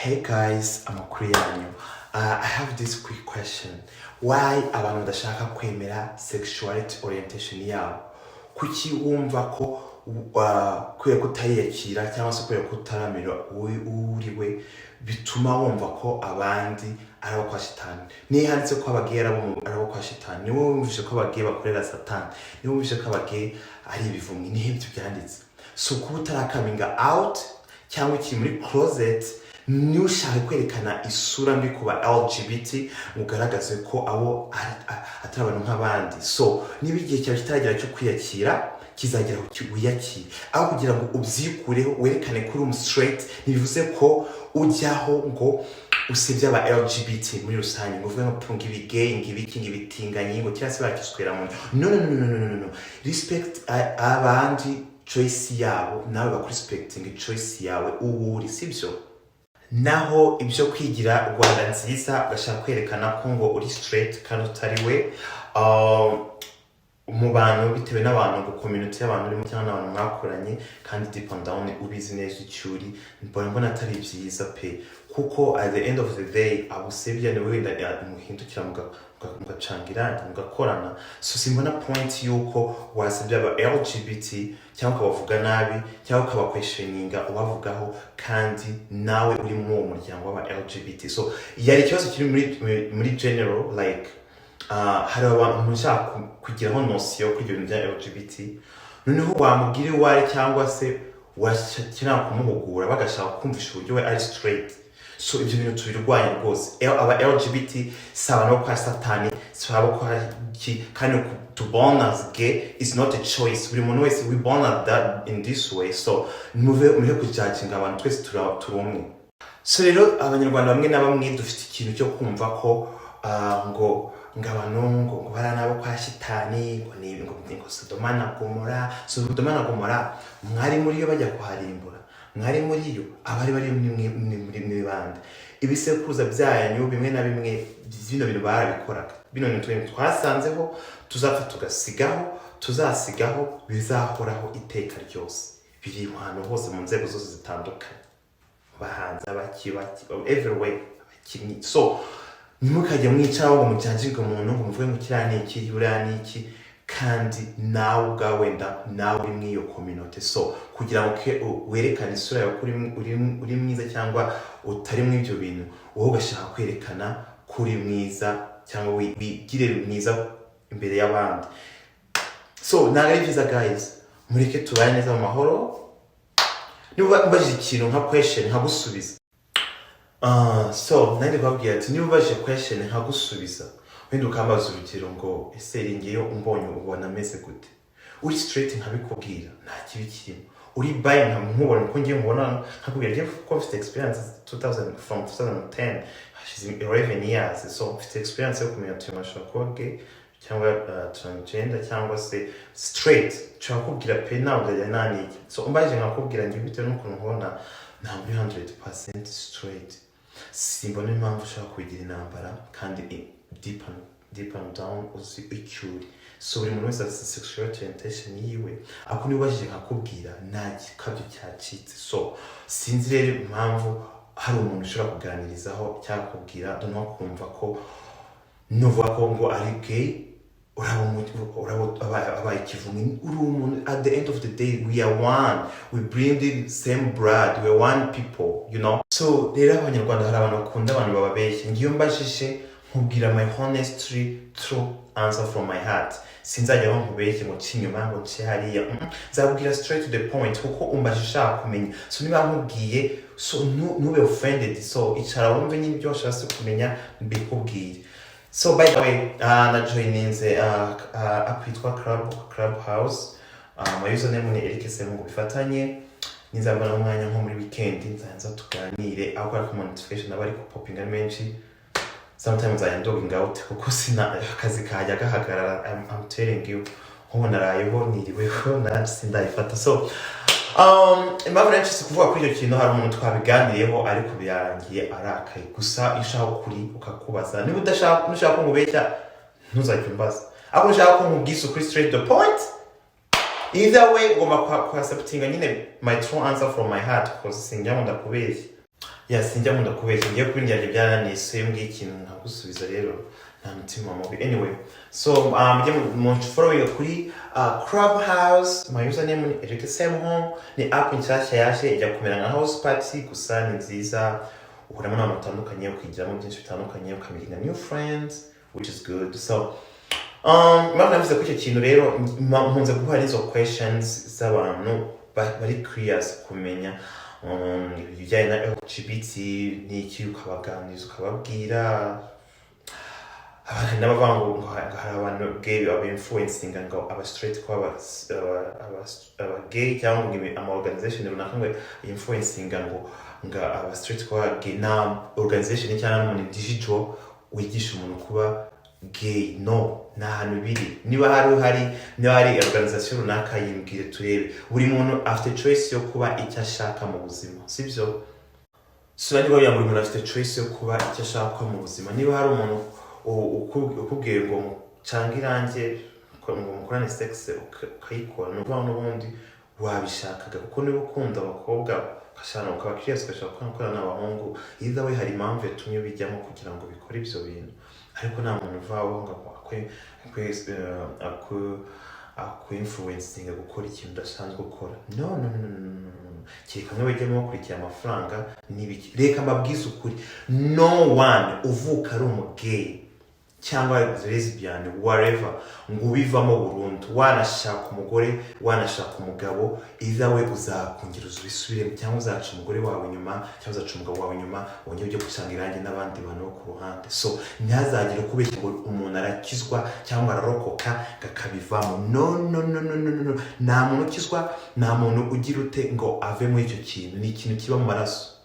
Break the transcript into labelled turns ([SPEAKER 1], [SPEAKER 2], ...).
[SPEAKER 1] Hey guys, amakuru yanyu. I have this quick question. Why abantu badashaka kwemera sexuality orientation yabo? Kuki wumva ko kubera kutayiyakira cyangwa se kubera kutaramira uwo uri we bituma wumva ko abandi ari abo kwa shitani? Niyo handitse ko abagay ari abo kwa shitani, niwe wumvise ko abagay bakorera Satani, niwe wumvise ko abagay ari ibivumwi, niho ibyo byanditse? So kuba utaracominga out cyangwa ukiri muri closet, niba ushaka kwerekana isura mbi ku ba LGBT, ngo ugaragaze ko abo atari abantu nk'abandi. So niba igihe cyawe kitaragera cyo kwiyakira, kizagera aho wiyakire, aho kugira ngo ubyikureho werekane ko uri umu straight. Ntibivuze ko ujyaho ngo usebye aba LGBT muri rusange, ngo uvuge ngo punga ibigay, ngo ibiki, ngo ibitinganyi, ngo cyangwa se bakiswera mu. No, no, no, no, no, no, no. Respect abandi, choice yabo, nawe bakurespecting choice yawe, uwo uri, sibyo? Naho ibyo kwigira Rwanda nziza, ugashaka kwerekana ko ngo uri straight kandi utari we, mu bantu, bitewe n'abantu, ngo community y'abantu urimo cyangwa n'abantu mwakoranye, kandi deep and down ubizi neza icyo uri, mbona atari byiza pe, kuko at the end of the day abo usebya ni wenda muhindukira mugacanga irangi, mugakorana. So simbona point y'uko wasebya aba LGBT cyangwa ukabavuga nabi cyangwa ukabaquestioninga, ubavugaho, kandi nawe uri muri uwo muryango w'aba LGBT. So yari ikibazo kiri muri general, like hari abantu ushaka kugiraho notion kuri ibyo bintu bya LGBT, noneho wamubwira uwo ari cyangwa se wakenera kumuhugura, bagashaka kumvisha uburyo we ari straight. So ibyo bintu tubirwanya rwose. Aba LGBT si abantu bo kwa Satani, si abo kwa ki. Kandi to born as gay is not a choice. Buri muntu wese, we born at that in this way. So muve mureke kujudginga abantu, twese turi umwe. So rero Abanyarwanda bamwe na bamwe dufite ikintu cyo kumva ko ngo abantu ngo bariya nabo kwa shitani, ngo ni ngo Sodoma na Gomora. Sodoma na Gomora mwari muri yo bajya kuharimbura? Mwari muri yo? Abari bari muri bande? Ibisekuruza byanyu bimwe na bimwe bino bintu barabikoraga. Bino bintu twe twasanzeho, tuzapfa tugasigaho, tuzasigaho, bizahoraho iteka ryose, biri ahantu hose mu nzego zose zitandukanye, bahanzi, abaki baki, everywhere, abakinnyi. So ntimukajye mwicaraho ngo mujudginge umuntu, ngo muvuge ngo kiriya ni iki, buriya ni iki, kandi nawe ubwawe wenda nawe uri muri iyo community. So kugira ngo werekane isura yawe ko uri mwiza cyangwa utari muri ibyo bintu, wowe ugashaka kwerekana ko uri mwiza cyangwa wigire mwiza imbere y'abandi. So ntabwo ari byiza guys, mureke tubane neza mu mahoro. Niba umbajije ikintu nka question nkagusubiza, so nanjye kubabwira ati niba ubajije question nkagusubiza, wenda ukambaza urugero ngo ese ngeyo umbonye ubona ameze gute, uri straight, nkabikubwira, nta kibi kirimo. Uri bi, nka nkubona uko ngiye nkubona, nkakubwira ngiye kuko mfite experience 2000, from 2010, hashize 11 years. So mfite experience yo kumenya uti ashobora kuba gay cyangwa transgender cyangwa se straight. Nshobora kukubwira pe, ntabwo byajya nta n'iki. So umbajije nkakubwira ngiye bitewe n'ukuntu nkubona, ntabwo uri 100% straight. Simbona impamvu ushobora kubigira intambara kandi deep and down uzi icyo uri. So buri muntu wese afite sexual orientation yiwe, ariko niba ubajije nkakubwira, nta gikabyo cyacitse. So sinzi rero impamvu hari umuntu ushobora kuganirizaho cyangwa kukubwira, noneho kumva ko nuvuga ko ngo ari gay uraba abaye ikivumwe. Uri umuntu. At the end of the day we are one, we bring the same blood, we are one people. So rero Abanyarwanda, hari abantu bakunda abantu bababeshya. Ngiyo mbajije nkubwira my honestly true answer from my heart. Sinzajya aho nkubeshye ngo nce inyuma, ngo nce hariya. Nzabwira straight to the point kuko umbajije ushaka kumenya. So niba nkubwiye, so ntube offended. So icara wumve nyine ibyo washatse kumenya mbikubwire. So by the way, na joininze app yitwa Club House. My username ni Eric Semungu bifatanye. Nizabona umwanya nko muri weekend nzaza tuganire, aho kubera ko notification aba ari kupopinga ari menshi, sometimes nzajya ndoginga out kuko sina akazi kajya gahagarara. I'm telling you, nk'ubu narayeho, niriweho, naranje sindayifata. So impamvu nari nshatse kuvuga kuri icyo kintu, hari umuntu twabiganiriyeho ariko byarangiye arakaye. Gusa iyo ushaka ukuri ukakubaza, niba udashaka, nushaka ko nkubeshya ntuzajye umbaza, ariko ushaka ko nkubwiza ukuri straight to the point, either way ugomba kuacceptinga nyine my true answer from my heart, because sinjya ngo ndakubeshya. Ya, sinjya nkunda kubeshya. Ngiye kuba indyarya, byarananiye. So iyo mbwiye ikintu nkagusubiza rero, nta mutima mubi. Anyway, so mujye mu following kuri Clubhouse. My username ni Eric Semuhungu. Ni app nshyashya yaje ijya kumera nka House Party, gusa ni nziza. Uhuramo n'abantu batandukanye, ukigiramo byinshi bitandukanye, ukamenya new friends, which is good. So impamvu navuze ko icyo kintu rero, nkunze guhura n'izo questions z'abantu bari curious kumenya ibijyanye na LGBT n'iki, ukabaganiriza, ukababwira. Abantu n'abavuga ngo hari abantu gay aba influencinga ngo aba straight kuba aba gay, cyangwa ngo ama organization runaka ngo influencinga ngo aba straight kuba gay. Nta organization cyangwa n'umuntu individual wigisha umuntu kuba gay. No, nta hantu biri. Niba hari uhari, niba hari organization runaka, yimbwire turebe. Buri muntu afite choice yo kuba icyo ashaka mu buzima, sibyo? So niba buri muntu afite choice yo kuba icyo ashaka mu buzima, niba hari umuntu ukubwiye ngo mucange irange, ngo mukorane sex, ukayikora, ni ukuvuga ngo n'ubundi wabishakaga, kuko niba ukunda abakobwa ugashaka, ukaba curious, ugashaka gukorana n'abahungu, either way hari impamvu yatumye ubijyamo kugira ngo bikore ibyo bintu. Ariko nta muntu uvaho ngo akwe influencinga gukora ikintu udasanzwe ukora. No, no, no, no, no, no, no, no. Kereka mwe bajyamo bakurikiye amafaranga n'ibiki. Reka mbabwize ukuri, no one uvuka ari umugay cyangwa lesbian, whatever, ngo ubivamo burundu. Wanashaka umugore, wanashaka umugabo, either way uzakongera uzubisubiremo, cyangwa uzaca umugore wawe inyuma, cyangwa uzaca umugabo wawe inyuma, wongere ujye gusanga irangi n'abandi bantu bo ku ruhande. So ntihazagire kubeshya ngo umuntu arakizwa cyangwa ararokoka akabivamo. No, no, no, no, no, no. Nta muntu ukizwa, nta muntu ugira ute ngo ave muri icyo kintu. Ni ikintu kiba mu maraso.